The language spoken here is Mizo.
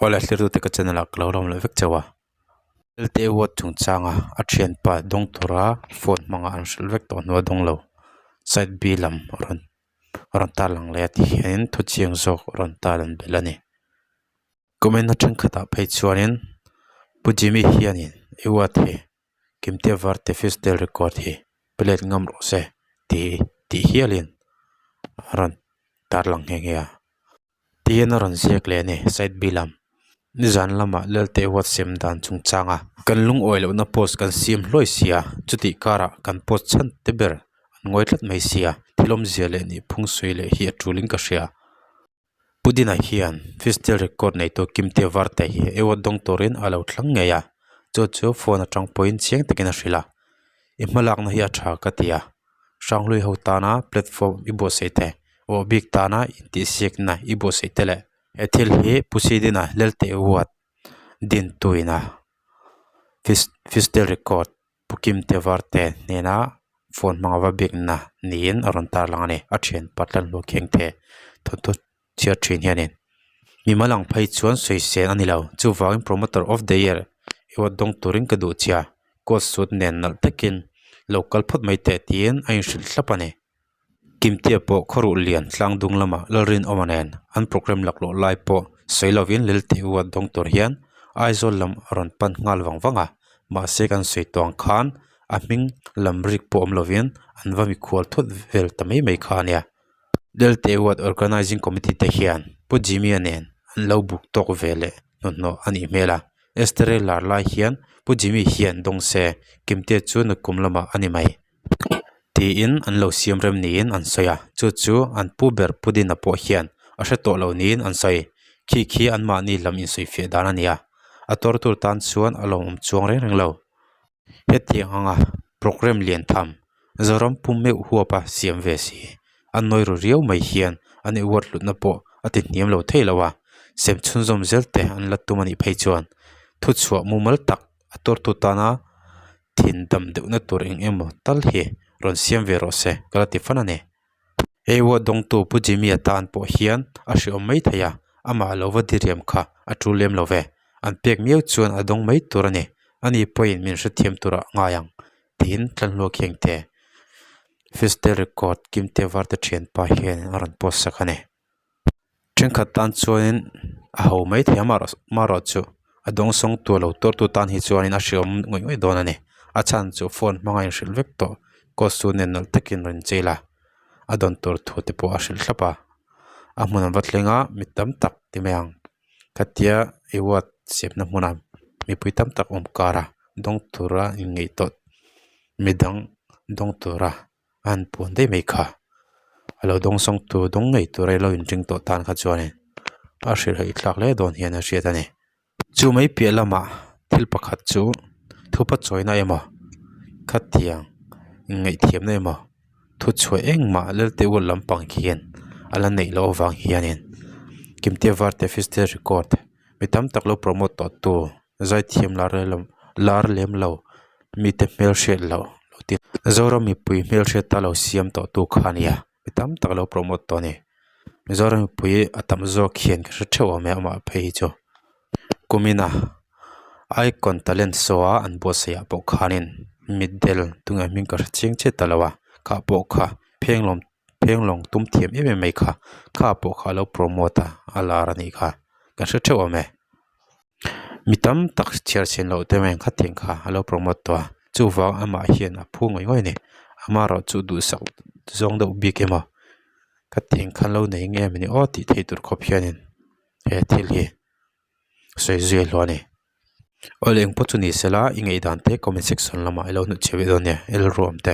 Awle thlir tute ka channel ah ka lo lawm leh vek chauh a. Lelte award chungchanga a thianpa dawng tura phone hmanga an hrilh vek tawh hnuah dawng lo side B lam a rawn a rawn tarlang leh a ti hianin thu chiang zawk a rawn tarlan belh a ni. Comment a thenkhatah phei chuanin Pu Jimmy hianin award hi Kimte Varte Fistel record hi pe let ngam rawh se tih tih hialin a rawn tarlang nghe nghe a. Tihian a rawn ziak leh a ni side B lam nizan lamah Lelte award sem dan chungchanga kan lungawi lohna post kan siam hluai sia chutih karah kan post chhan te ber an ngawi tlat mai sia thil awmzia leh nihphung sawi leh hi a tulin ka hria. Pu Dina hian Fistel record neitu Kimte Varte hi award dawng turin a lo thlang ngei a, chu chu phone atang pawhin chiang takin a hrilh a, I hmalakna hi a tha ka ti a, Hranghlui ho tana platform i buatsaih te, awh bik tana intihsiakna i buatsaih te leh he thil hi Pu Sidina Lelte Award dintuina Fistel record Pu Kimte Varte hnena phone hmanga va biakna niin a rawn tarlang a ni. A thian patlan hlawh kheng the thawnthu chhiar thin hianin mimal ang phei chuan sawisel a ni lo. Chuvangin promoter of the year award dawng turin ka duh chia coat suit nen nalh takin lo kal phawt mai teh tiin a inhrilh thlap a ni. Kimtea pawh khawruh lian tlang dung lamah Lalrinawma nen an programme laklawh lai pawh sawi lovin Lelte award dawng tur hian Aizawl lam a rawn pan nghal vang vang a, mahse kan sawi tawh ang khan a hming lam rik pawh awm lovin an va mikhual thut vel ta mai mai kha a nia. Lelte award organising committee te hian Pu Jimmy-a nen an lo buk tawk ve leh hnuhnawh a nih hmel a, Estere lar lai hian Pu Jimmy hian dawng se Kimtea chu nukum lamah a ni mai. Tiin an lo siam rem niin an sawi a, chu chu an pu ber Pu Dina pawh hian a hre tawh lo niin an sawi. Khi khi anmahni lam insawifiah dan a ni a, a tuar tur tan chuan a lawmawm chuang reng reng lo. Hetiang anga programme lian tham Zoram pum meuh huapa siam ve si, an nawi ru riau mai hian an award hlutna pawh a ti hniam lo thei lo a, sem chhunzawm zel te an la tum a nih phei chuan thuchhuah mumal tak a tuartu tana thin dam deuhna tur eng emaw tal hi rawn siam ve rawh se ka la ti fan a ni. Hei award dawngtu Pu Jimmy atan pawh hian a hreawm mai thei a, amah lo va diriam kha a tul lem lo ve. An pek miau chuan a dawng mai tur a ni. Ani pawhin min hrethiam turah ngai ang tiin Tlanhluak Hengte Fistel record Kimte Varte thianpa hian a rawn post sak a ni. Thenkhat tan chuanin a ho mai thei a amaherawh chu a dawng sawng tur lo tuar tu tan hi chuanin a hreawm ngawih ngawih dawn a ni a chhan chu phone hmanga inhrilh vek tawh coat suit nen nalh takin rawn chei la a dawn tur thu te pawh a hrilh thlap a a hmun an va thleng a mi tam tak ti mai ang khatia award siamna hmunah mipui tam tak awm kar a dawng tura inngeih tawh midang dawng tura. a han puan daih mai kha a lo dawng sawng tur dawng ngei tura ilo inring tawh tan kha chuanin a hrilhhaih thlak hle dawn hian a hriat a ni. Chu mai piah lamah thil pakhat chu thupa chawina emaw khatiang ngaihthiamna emaw thuchhuah engmah Lelte ual lampang hian a la neih loh avang hianin Kimte Varte Fistel record mi tam tak lo promote tawh tu zaithiam lar lar lem lo mite hmelhriat loh lo ti Zoram mipui hmelhriat ta lo siam tawh tu kha a nia mi tam tak lo promote tawh a ni Mizoram mipui a tam zawk hian ka hre theuh awm e amah phei hi chu kumina icon talent show a an buatsaih ah pawh khanin mitdel tunge hming ka hre chiang chiah ta lo a kha pawh kha phenglawm phenglawng tum thiam em em mai kha kha pawh kha a lo promote a a lar a nih kha ka hre theuh awm e. Mi tam tak chhiar chhin loh te mai khatiang kha a lo promote tawh a chuvang amah hian a phu ngawih ngawih a ni amaherawh chu duhsak zawng deuh bik emaw khatiang kha lo nei nge mawni aw tih theih tur khawp hianin he thil hi sawi zui a hlawh a ni. Awle engpawh chu ni sela i ngaihdan te comment section lamah i lo hnutchhiah ve dawn nia el ruam te.